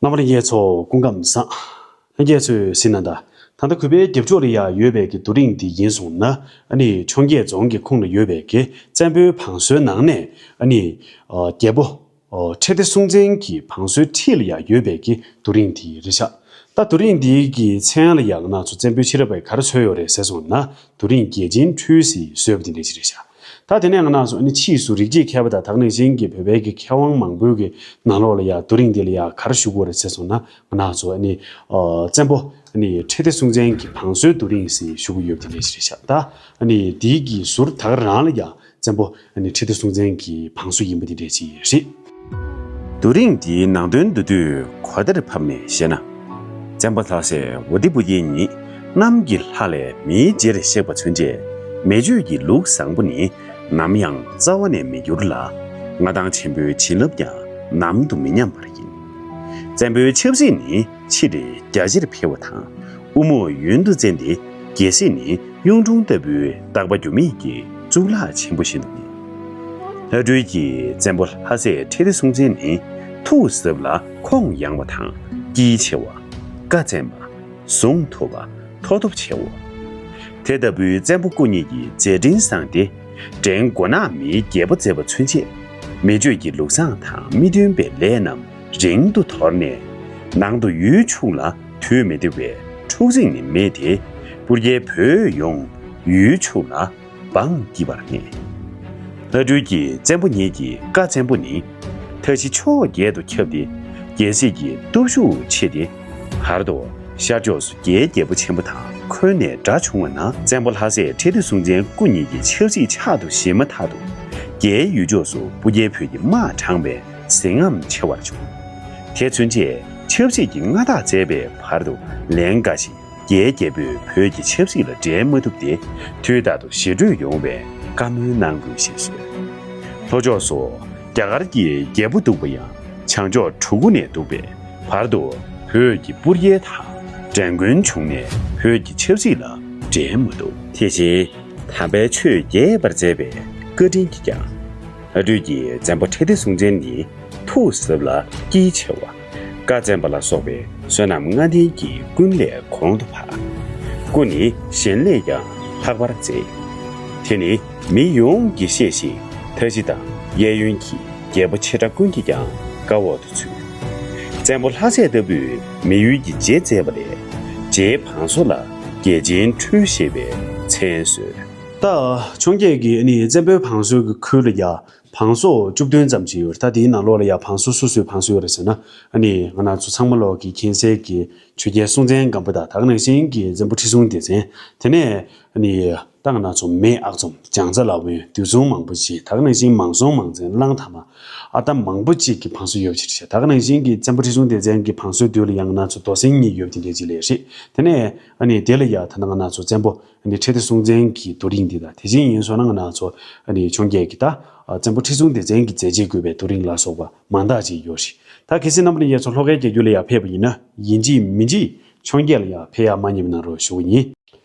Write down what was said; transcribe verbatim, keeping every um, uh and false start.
རྣམ་པ་ལྷན་རྒྱས་ཚོ་སྐུ་ཁམས་བཟང་། ལྷན་རྒྱས་ཚོས་གཟིགས་གནང་དང་། ད་ལྟ་གུས་པའི་རྒྱབ་ཕྱོགས་ལ་ཡང་ཡོད་པའི་གི་རྡོ་རིང་འདི་ཡིན་སོང་ན། ཨ་ནི་འཕྱོངས་རྒྱས་རྫོང་གི་ཁོངས་ལ་ཡོད་པའི་གི་བཙན་པོའི་བང་སོའི་ནང་ནས། ཨ་ནི་ཨ་རྒྱལ་པོ་ཨ་ཁྲི་ལྡེ་སྲོང་བཙན་གྱི་བང་སོའི་འཁྲིས་ལ་ཡང་ཡོད་པའི་གི་རྡོ་རིང་འདི་རེད་ཤག་ད་རྡོ་རིང་འདི་གི་མཚན་ལ་ཡང་ང་རང་ཚོ་བཙན་པོའི་ཕྱི་རབས་པས་ག་རེ་བཟོས་ཡོད་རེད་ཟེར་སོང་ན། རྡོ་རིང་རྒྱལ་ཆེན་ཁྲུས་ཟེར་བཟོས་པ་འདི་འདྲ་ཅིག་རེད་ཤག་ད་དེ་ནས་ང་རང་ཚོ་ཨ་ནི་ཕྱིས་སུ་རིག་བྱེད་མཁས་པ་དང་ད་ག་ནང་བཞིན་གྱི་བོད་པའི་གི་མཁས་དབང་མང་པོའི་གི་ནང་ལོགས་ལ་ཡང་རྡོ་རིང་འདི་ལ་ཡང་ག་རེ་ཞུ་དགོས་རེད་ཟེར་སོང་ན། ང་རང་ཚོ་ཨ་ནི་ཨ་བཙན་པོ་ཨ་ནི་ཁྲི་ལྡེ་སྲོང་བཙན་གྱི་བང་སོའི་རྡོ་རིང་ཟེར་ཞུ་གི་ཡོད་པ་དེ་འདྲ་ཞིག་རེད་ཤག་ད་ཨ་ནི་དེའི་གི་ཟུར་ད་ག་རང་ལ་ཡང་བཙན་པོ་ཨ་ནི་ཁྲི་ལྡེ་སྲོང་བཙན་གྱི་བང་སོ་ཡིན་པ་དེ་འདྲ་ཞིག་རེད། རྡོ་རིང་འདིའི་ནང་དོན་མདོར་བསྡུས་གོ་བརྡར་ཕབ་ནས་བཤད་ན། བཙན་པོ་ལྷ་སྲས་ཝཱ་ཏི་པུ་ཏི་ཉིད་གནམ་གྱི་ལྷ་ལས་མིའི་རྗེར་གཤེགས་པ་མཚོན་བྱེད། མི་ཆོས་ཀྱི་ལུགས་བཟང་པོ་ནི་ནམ་ཡང་རྩ་བ་ནས་མི་འགྱུར་ལ། མངའ་ཐང་ཆེན་པོའི་བྱིན་རླབས་ཀྱང་ནམ་དུ་མི་ཉམས་པར་ཡིན། བཙན་པོའི་ཆབ་སྲིད་ནི་ཕྱི་ལས་རྒྱ་ཆེར་འཕེལ་བ་དང་། དབུ་རྨོག་ཡུན་དུ་བཙན་ཏེ། རྒྱལ་སྲིད་ནི་གཡུང་དྲུང་ལྟ་བུའི་རྟག་པ་འགྱུར་མེད་ཀྱི་གཙུག་ལག་ཆེན་པོ་ཞིག་ཏུ་གནས། ལྷ་སྒྲོལ་གྱིས་བཙན་པོ་ལྷ་སྲས་ཁྲི་ལྡེ་སྲོང་བཙན་ནི་ཐུགས་ཟབ་ལ་ཁོང་ཡངས་པ་དང་། དཀྱིལ་ཆེ་བ། བཀའ་བཙན་པ། གཟུངས་ཐུབ་པ། མཐོ་སྟོབས་ཆེའོ། དེ་ལྟ་བུའི་བཙན་པོ་སྐུ་ཉིད་ཀྱི་མཛད་འཕྲིན་བཟང་སྟེ། བྲན་མགོ་ནག་མིའི་རྒྱལ་པོ་མཛད་པ་མཚོན་བྱེད། མི་ཆོས་ཀྱི་ལུགས་བཟང་དང་མི་མཐུན་པའི་ལས་རྣམས་རིང་དུ་དོར་ནས། ནང་དུ་ཡུལ་ཕྱུག་ལ་དུས་མི་བདེ་བའི་འཁྲུག་རྩིས་ནི་མེད་དེ། སྤུར་རྒྱལ་བོད་ཡོངས་ཡུལ་ཕྱུག་ལ་འབངས་སྐྱིད་པར་གནས། ལྷ་སྒྲོལ་གྱིས་བཙན་པོ་ཉིད་ཀྱི་བཀའ་བཙན་པོ་ནི། མཐའ་བཞི་ཕྱོགས་བརྒྱད་དུ་ཁྱབ་སྟེ། རྒྱལ་སྲིད་ཀྱི་སྟོབས་ཤུགས་ཆེ་སྟེ། བར་དུ་ཤར་ཕྱོགས་སུ་རྒྱའི་རྒྱལ་པོ་ཆེན་པོ་དང་འཁོན་ནས་དགྲ་བྱུང་བ་ན། བཙན་པོ་ལྷ་སྲས་ཁྲི་ལྡེ་སྲོང་བཙན་སྐུ་ཉིད་ཀྱི་ཆབ་སྲིད་ཕྱག་ཏུ་བཞེས་མ་ཐག་ཏུ། རྒྱའི་ཡུལ་ཕྱོགས་སུ་སྤུ་རྒྱལ་བོད་ཀྱི་དམག་དྲངས་པས་ཟིང་ངམ་ཆེ་བར་བྱུང་། དེ་ཚུན་ཆད་ཆབ་སྲིད་ཀྱི་མངའ་བདག་མཛད་པའི་བར་དུ་ལན་འགའ་ཞིག་རྒྱའི་རྒྱལ་པོས་བོད་ཀྱི་ཆབ་སྲིད་ལ་འབྲེལ་མ་ཐུབ་སྟེ། དུས་རྟག་ཏུ་ཞི་འགྲོས་ཡོང་བའི་བཀའ་མོལ་གནང་དགོས་ཞེས་གསོལ། ལྷོ་ཕྱོགས་སུ་རྒྱ་གར་གྱི་རྒྱལ་པོ་འདུག་པ་ཡང་བྱང་ཕྱོགས་གྲུ་གུ་ནས་འདུག་པས། བར་དུ་བོད་ཀྱི་སྤུར་རྒྱལ་དང་འགྲན་རྒོལ་བྱུང་ནས་བོད་ཀྱི་ཆབ་སྲིད་ལ་འབྲེལ་མ་ཐུབ། དེ་བཞིན་དམ་པའི་ཆོས་རྒྱས་པར་མཛད་པའི་བཀའ་དྲིན་གྱིས་ཀྱང་། ལྷ་སྒྲོལ་གྱིས་བཙན་པོ་ཁྲི་ལྡེ་སྲོང་བཙན་ནི་ཐུགས་ཟབ་ལ་དཀྱིལ་ཆེ་བ། བཀའ་བཙན་པ་ལ་སོགས་པའི་བསོད་ནམས་ལྔ་ལྡན་གྱི་ཀུན་ལས་གོང་དུ་འཕགས། སྐུ་ནི་གཞན་ལས་ཀྱང་ལྷག་པར་མཛེས། དེ་ནི་མི་ཡོངས་ཀྱིས་ཤེས་ཤིང་མཐའ་བཞི་དང་གཡས་གཡོན་གྱི་རྒྱལ་པོ་ཆེ་ཕྲ་ཀུན་གྱིས་ཀྱང་བཀའ་འོག་ཏུ་ཚུད། བཙན་པོ་ལྷ་སྲས་ལྟ་བུས་མི་ཡུལ་གྱི་རྗེ་མཛད་པ་ལས། རྗེའི་བང་སོ་ལ་རྒྱལ་ཆེན་ཁྲུས་ཞེས་པའི་མཚན་གསོལ། ད་འཕྱོངས་རྒྱས་ཀྱིས་ནི་བཙན་པོའི་བང་སོའི་ཁུལ་ལ་ཡ། བང་སོ་བཅུ་བདུན་ཙམ་ཞིག་ཡོད་རེད། ད་དེའི་ནང་ལོགས་ལ་ཡང་བང་སོ་སོ་སོའི་བང་སོ་ཡོད་རེད་ཟེར་ན། ཨ་ནི་ང་རང་ཚོ་ཚང་མ་ལོག་གི་མཁྱེན་གསལ་གྱི་ཆོས་རྒྱལ་སྲོང་བཙན་སྒམ་པོ་དང་། ད་ག་ནང་བཞིན་གྱི་བཙན་པོ་ཁྲི་སྲོང་ལྡེ་བཙན། དེ་ནས་ཨ་ནི་ད་ང་རང་ཚོ་མེས་ཨག་ཚོམ། བྱང་རྩྭ་ལ་བོན། དུས་གསུམ་མང་པོ་ཅིག། ད་ག་ནང་བཞིན་མང་སྲོང་མང་བཙན། གླང་དར་མ། ཨ་ད་མང་པོ་ཅིག་གི་བང་སོ་ཡོད་པ་ཅིག་རེད། ད་ག་ནང་བཞིན་གྱི་བཙན་པོ་ཁྲི་སྲོང་ལྡེ་བཙན་གྱི་བང་སོའི་མདུན་ལ་ཡང་ང་རང་ཚོ་རྡོ་སེང་གཉིས་ཡོད་པ་དེ་འདྲ་ཅིག་ལས་རེད། དེ་ནས་ཨ་ནི་དེ་ལ་ཡང་ད་ལྟ་ང་རང་ཚོ་བཙན་པོ་ཨ་ནི་ཁྲི་ལྡེ་སྲོང་བཙན་གྱི་རྡོ་རིང་འདི་དང་། དེ་བཞིན་ཡིན་སོང་ན་ང་རང་ཚོ་ཨ་ནི་འཕྱོངས་རྒྱས་ཀྱི་ད་བཙན་པོ་ཁྲི་སྲོང་ལྡེ་བཙན་གྱི་མཛད་རྗེས་བཀོད་པའི་རྡོ་རིང་ལ་སོགས་པ་མང་དག་ཅིག་ཡོད་རེད། ད་གལ་སྲིད་རྣམ་པ་ལྷན་རྒྱས་ཚོ་ལྷོ་ཁའི་རྒྱལ་རྒྱུད་ལ་ཡང་ཕེབས་པ་ཡིན་ན། ཡིན་གཅིག་མིན་གཅིག་འཕྱོངས་རྒྱས་ལ་ཡང་ཕེབས་ཡག་མ་བསྙེལ་བ་གནང་རོགས་ཞུ་གི་ཡིན།